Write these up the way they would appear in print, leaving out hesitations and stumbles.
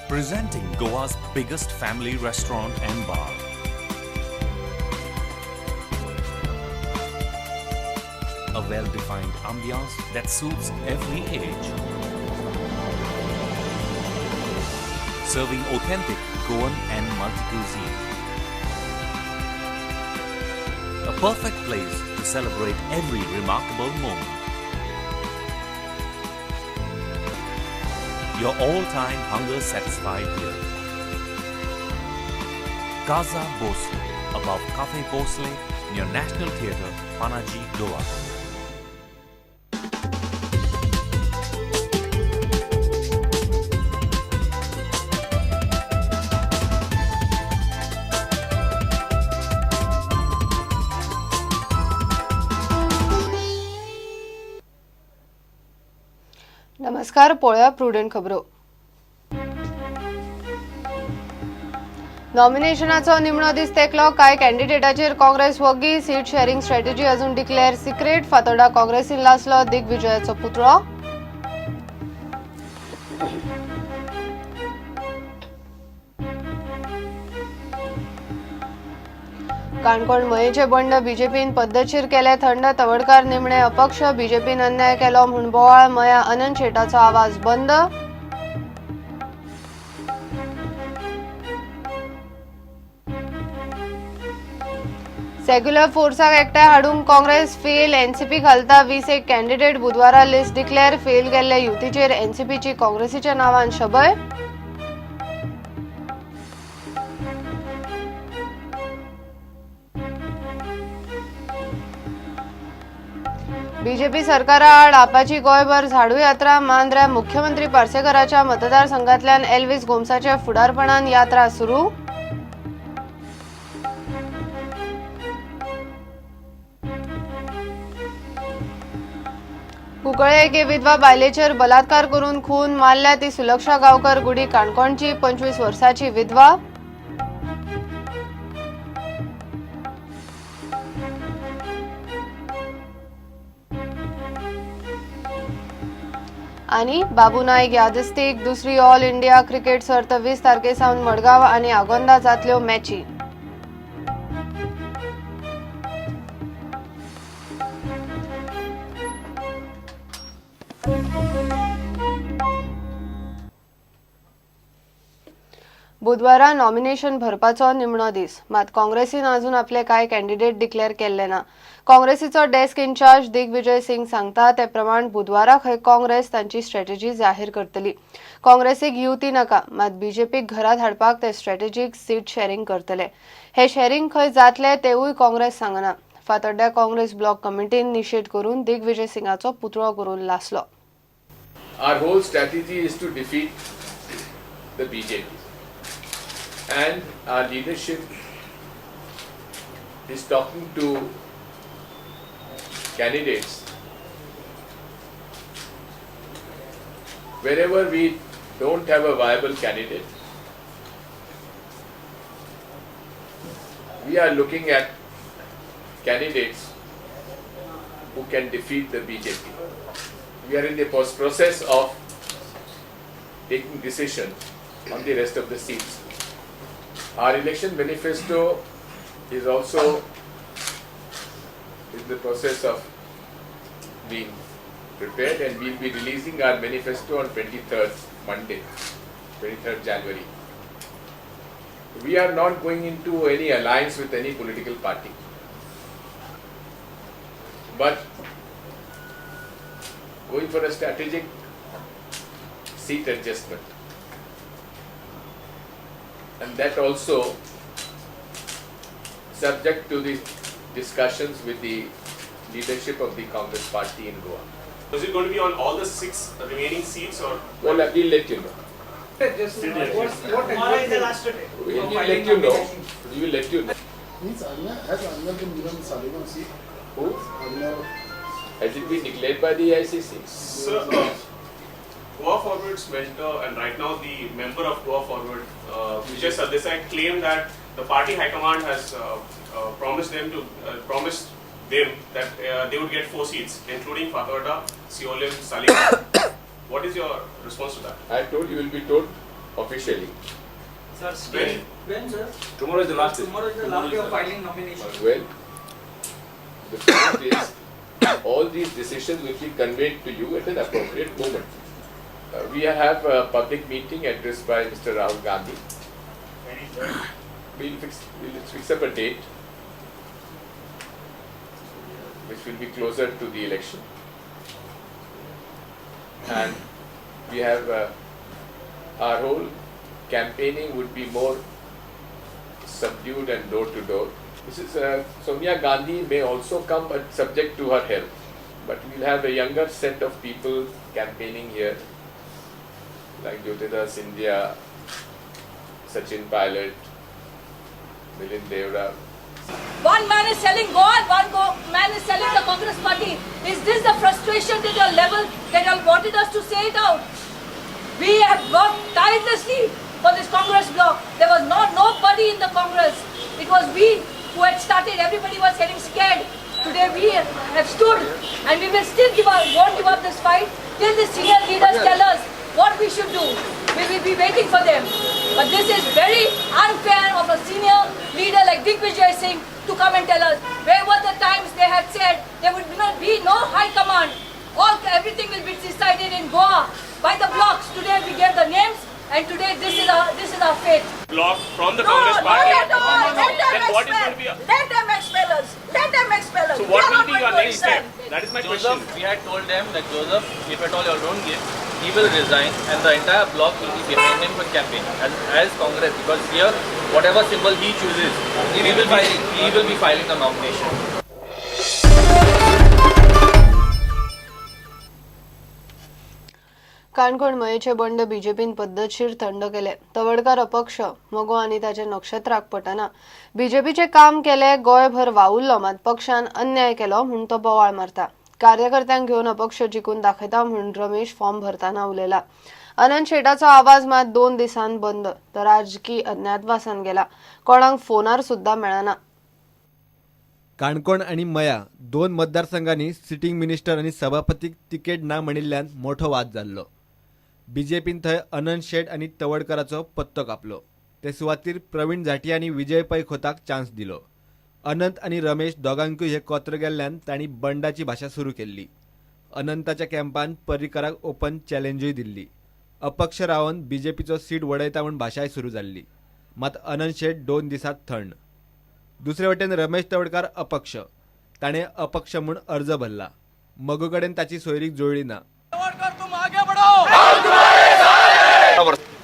Presenting Goa's biggest family restaurant and bar. A well-defined ambiance that suits every age. Serving authentic Goan and multi-cuisine. A perfect place to celebrate every remarkable moment. Your all-time hunger satisfied here. Casa Bhosle, above Cafe Bhosle, near National Theatre, Panaji, Goa. नमस्कार, पळोवया prudent खबरो. नॉमिनेशनाचो निमणो दीस तेकलो. कांय कॅन्डिडेटाचेर काँग्रेस वग्गी. Seat sharing strategy अजून declare secret. Fatorda काँग्रेसीन लासलो दिग्विजयाचो पुतळो. काणकोण मयेचे बंड बीजेपीन पद्दतशीर केले थंड. तवडकार निमणे अपक्ष. बीजेपीन अन्याय केलो म्हूण बोवाळ. मया अनंत शेटाचो आवाज बंद. सेक्युलर फोर्साक एकठांय हाडूंक काँग्रेस फेल. एनसीपी घालता 20 कॅन्डिडेट. बुधवारा लिस्ट डिक्लेअर. फेल गेल्ले युतीचेर एनसीपीची काँग्रेसीच्या नांवान शबय. बीजेपी सरकाराआड आपाची गोंयभर झाडू यात्रा. मांद्र्या मुख्यमंत्री पार्सेकराच्या मतदारसंघातल्यान एल्विस गोम्साच्या फुडारपणान यात्रा सुरू. कुंकळे एके विधवा बायलेचेर बलात्कार करून खून. मारल्या ती सुलक्षा गांवकर, गुडी काणकोणची 25 वर्साची विधवा. आणि बाबू नाईक यादस्तीक दुसरी ऑल इंडिया क्रिकेट सर्त 20 तारखे सावन मडगांव आणि आगोंदा जातल्यो मॅची. बुधवारा नॉमिनेशन भरपाचो निमणो दीस. मात काँग्रेसीन अजून आपले कांय कॅन्डिडेट डिक्लेअर केल्ले ना. काँग्रेसीचो डेस्क इन्चार्ज दिग्विजय सिंग सांगता ते प्रमाण बुधवारा खंय काँग्रेस तांची स्ट्रॅटेजी जाहीर करतली. काँग्रेसीक युती नाका, मात बीजेपीक घरात हाडपाक ते स्ट्रॅटेजीक सीट शेअरिंग करतले. हे शेअरिंग खंय जातले तेवूय काँग्रेस सांगना. फातोड्ड्या काँग्रेस ब्लॉक कमिटीन निशेध करून दिग्विजय सिंगाचो पुतळो करून लासलो. Our whole strategy is to defeat the BJP. And our leadership is talking to candidates. Wherever we don't have a viable candidate, we are looking at candidates who can defeat the BJP. We are in the process of taking decision on the rest of the seats. Our election manifesto is also in the process of being prepared, and we will be releasing our manifesto on 23rd Monday, 23rd January. We are not going into any alliance with any political party, but going for a strategic seat adjustment. And that also subject to the discussions with the leadership of the Congress party in Goa. Is it going to be on all the 6 remaining seats or? Well, we'll let you know. Just what Tomorrow is the last day. We will let you know. We will let you know. Means Arna, has Arna been given Saligam seat? Who? Arna. Has it been declared by the AICC? Sir, Goa Forward's mentor and right now the member of Goa Forward, Vijay Sardesai, claimed that the party high command has promised them that they would get 4 seats, including Fatorda, Siolim, Saligam. What is your response to that? I told you will be told officially. Sir, When? When, sir? Tomorrow is the last day. Tomorrow is the last day of filing nomination. Well, the fact is, all these decisions will be conveyed to you at an appropriate moment. We have a public meeting addressed by Mr. Rahul Gandhi. We'll fix up a date which will be closer to the election. And we have our whole campaigning would be more subdued and door to door. This is Sonia Gandhi may also come, but subject to her health. But we'll have a younger set of people campaigning here, like Jyotida Scindia, Sachin Pilot, Milind Devra. One man is selling Goa, one man is selling the Congress party. Is this the frustration at your level that you all wanted us to say it out? We have worked tirelessly for this Congress bloc. There was nobody in the Congress. It was we who had started. Everybody was getting scared. Today we have stood and we will still give up, won't give up this fight till the senior leaders tell us what we should do. We will be waiting for them. But this is very unfair of a senior leader like Digvijay Singh to come and tell us. Where were the times they had said there would not be no high command. Everything will be decided in Goa by the blocks. Today we gave the names and today this is our fate. Block from the Congress party. Not at all. Let them Then what is going to be? Let them expel us. Let them expel us. So what will be your next step? That is my Joseph, question. we had told them that Joseph, if at all you all don't give, he will resign and the entire block will be behind him for campaign as Congress, because here whatever symbol he chooses, he will be filing the nomination. Canacona मयेचे बंड बीजेपीन पद्दतशीर थंड केले. तवडकार अपक्ष मगो आनी ताचे नक्षत्राक पटना. बीजेपीचे काम केले, गोंयभर वावुरलो, मात पक्षान अन्याय केलो म्हूण तो बोवाळ मारता. कार्यकर्त्यांक घेवन अपक्ष जिखून दाखयता म्हूण रमेश फॉर्म भरतना उलयला. अनंत शेटाचो आवाज मात 2 दिसान बंद, तर राजकी अज्ञातवासान गेला. कोणाक फोनार सुद्धा मेळना. काणकोण आनी मया 2 मतदारसंघांनी सिटींग मिनिस्टर आनी सभापतीक तिकेट ना म्हणिल्ल्यान मोठो वाद जाल्लो. बीजेपीन थंय अनंत शेट आनी तवडकराचो पत्तो कापलो. ते सुवातीर प्रवीण झाटी आनी विजय पै खोताक चान्स दिलो. अनंत आनी रमेश दोगांकूय हे कोत्र गेल्ल्यान तांणी बंडाची भाशा सुरू केल्ली. अनंताच्या कॅम्पान पर्रीकराक ओपन चॅलेंजूय दिल्ली. अपक्ष रावन बीजेपीचो सीट वडयता म्हूण भाशाय सुरू जाल्ली. मात अनंत शेट 2 दिसांत थंड. दुसरे वटेन रमेश तवडकार अपक्ष, ताणें अपक्ष म्हूण अर्ज भरला. मगो कडेन ताची सोयरीक जुळ्ळी ना.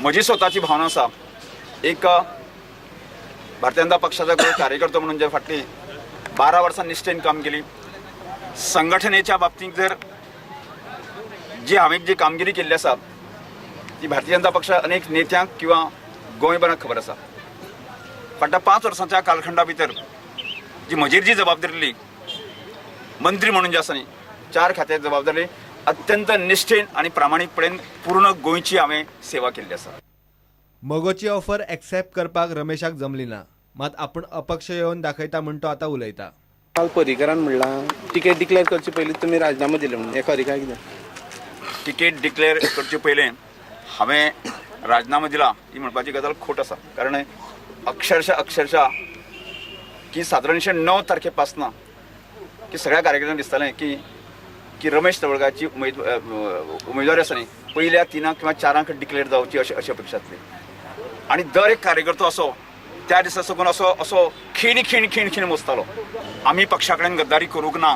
म्हजी स्वताची भावना आसा, एक भारतीय जनता पक्षाचा कार्यकर्तो म्हणून जे फाटली 12 वर्सां निश्ठेन काम केली, संघटनेच्या बाबतींत जर जी हांवें जी कामगिरी केल्ली आसा ती भारतीय जनता पक्ष अनेक नेत्यांक किंवा गोंयभराक खबर आसा. फाटल्या 5 वर्सांच्या कालखंडा भितर जी म्हजेर जी जबाबदारी दिली मंत्री म्हणून जी आसा न्ही, 4 खात्याची जबाबदारी अत्यंत निश्ठेन आनी प्रामाणीकपणान पूर्ण गोंयची हांवें सेवा केल्ली आसा. मगोची ऑफर एक्सेप्ट करपाक रमेशाक जमली ना. मात आपूण अपक्ष येवन दाखयता म्हूण तो आतां उलयता. काल पर्रीकरान म्हणलां तिकेट डिक्लेअर करचे पयलीं तुमी राजीनामो दिले म्हणून, हें खरें काय कितें? तिकेट डिक्लेअर करचे पयलें हांवें राजीनामो दिला ही म्हणपाची गजाल खोट आसा. कारण अक्षरशः की सादारणशें 9 तारखे पासना की सगळ्या कार्यकर्त्यांक दिसतालें की की रमेश तवडकाराची उमेदवारी आसा न्ही पयल्या 3 किंवा 4 डिक्लेअर जावची अशी अशी अपेक्षा आसली. आनी दर एक कार्यकर्तो असो त्या दिसा साकून असो असो खीण खीण खीण खीण मोजतालो. आमी पक्षा कडेन गद्दारी करूंक ना,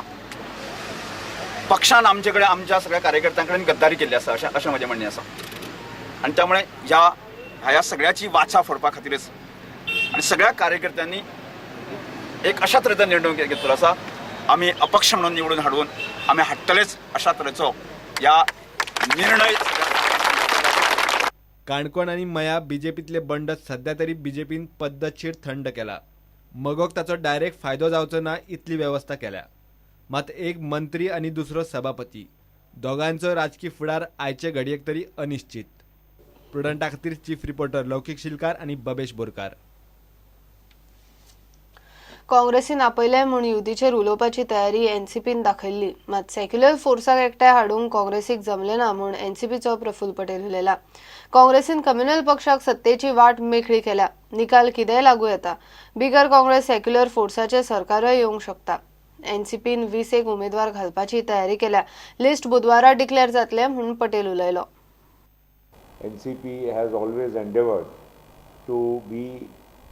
पक्षान आमचे कडेन आमच्या सगळ्या कार्यकर्त्यां कडेन गद्दारी केल्ली आसा अशें अशें म्हजें म्हणणें आसा. आनी त्यामुळे ह्या सगळ्याची वाचा फोडपा खातीरच आनी सगळ्या कार्यकर्त्यांनी एक अशा तरेचो निर्णय घेतलो आसा, आमी अपक्ष म्हणून निवडून हाडून आमी हाडटलेच अशा तरेचो ह्या निर्णय. काणकोण आनी मया बीजेपीतले बंड सध्या तरी बीजेपीन पद्दतशीर थंड केला. मगोक ताचो डायरेक्ट फायदो जावचो ना इतली वेवस्था केल्या. मात एक मंत्री आनी दुसरो सभापती दोगांचो राजकी फुडार आयचे घडयेक तरी अनिश्चित. प्रुडंटा खातीर चीफ रिपोर्टर लौकीक शिलकार आनी बबेश बोरकार. काँग्रेसीन आपयलें म्हूण युतीचेर उलोवपाची तयारी एनसीपीन दाखयल्ली, मात सेक्युलर फोर्साक एकठांय हाडूंक काँग्रेसीक जमलें ना म्हूण एनसीपीचो प्रफुल्ल पटेल उलयला. काँग्रेसीन कम्युनल पक्षाक सत्तेची वाट मेकळी केल्या. निकाल कितेंय लागू येता. बिगर काँग्रेस सेक्युलर फोर्साचें सरकारय येवंक शकता. एनसीपीन 20 उमेदवार घालपाची तयारी केल्या. लिस्ट बुधवारा डिक्लेअर जातलें म्हूण पटेल उलयलो. NCP has always endeavored to be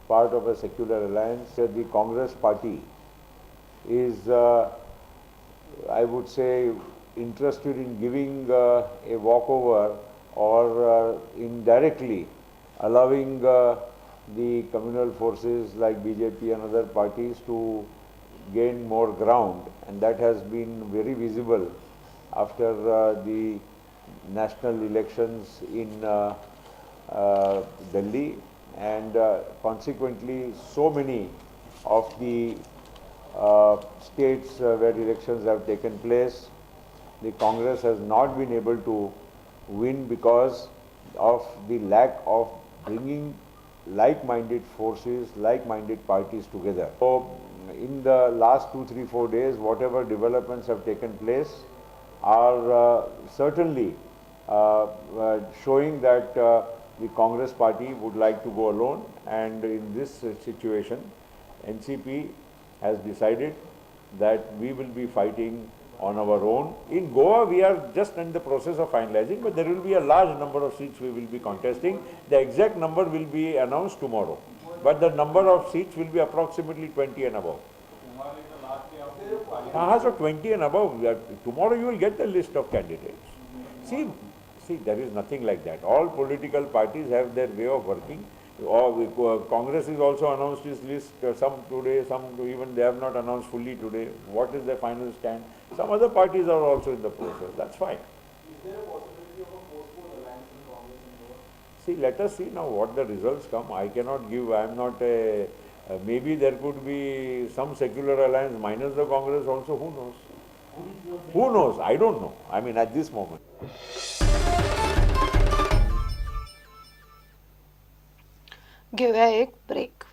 part of a secular alliance. The Congress party is, I would say, interested in giving a walkover or indirectly allowing the communal forces like BJP and other parties to gain more ground, and that has been very visible after the national elections in Delhi, and consequently so many of the states where elections have taken place, the Congress has not been able to win because of the lack of bringing like-minded forces, like-minded parties together. So in the last 2, 3, 4 days, whatever developments have taken place are certainly showing that the Congress party would like to go alone, and in this situation, NCP has decided that we will be fighting on our own. In Goa, we are just in the process of finalizing, but there will be a large number of seats we will be contesting. The exact number will be announced tomorrow, but the number of seats will be approximately 20 and above. So 20 and above. Tomorrow you will get the list of candidates. See, there is nothing like that. All political parties have their way of working. Congress is also announced its list, some today, some even they have not announced fully today. What is their final stand? Some other parties are also in the process. That's fine. Is there a possibility of a post-poll alliance in Congress and Goa? See, let us see now what the results come. I cannot give, I am not a, maybe there could be some secular alliance minus the Congress also, who knows? Who knows? I don't know. I mean, at this moment. घेऊया एक break.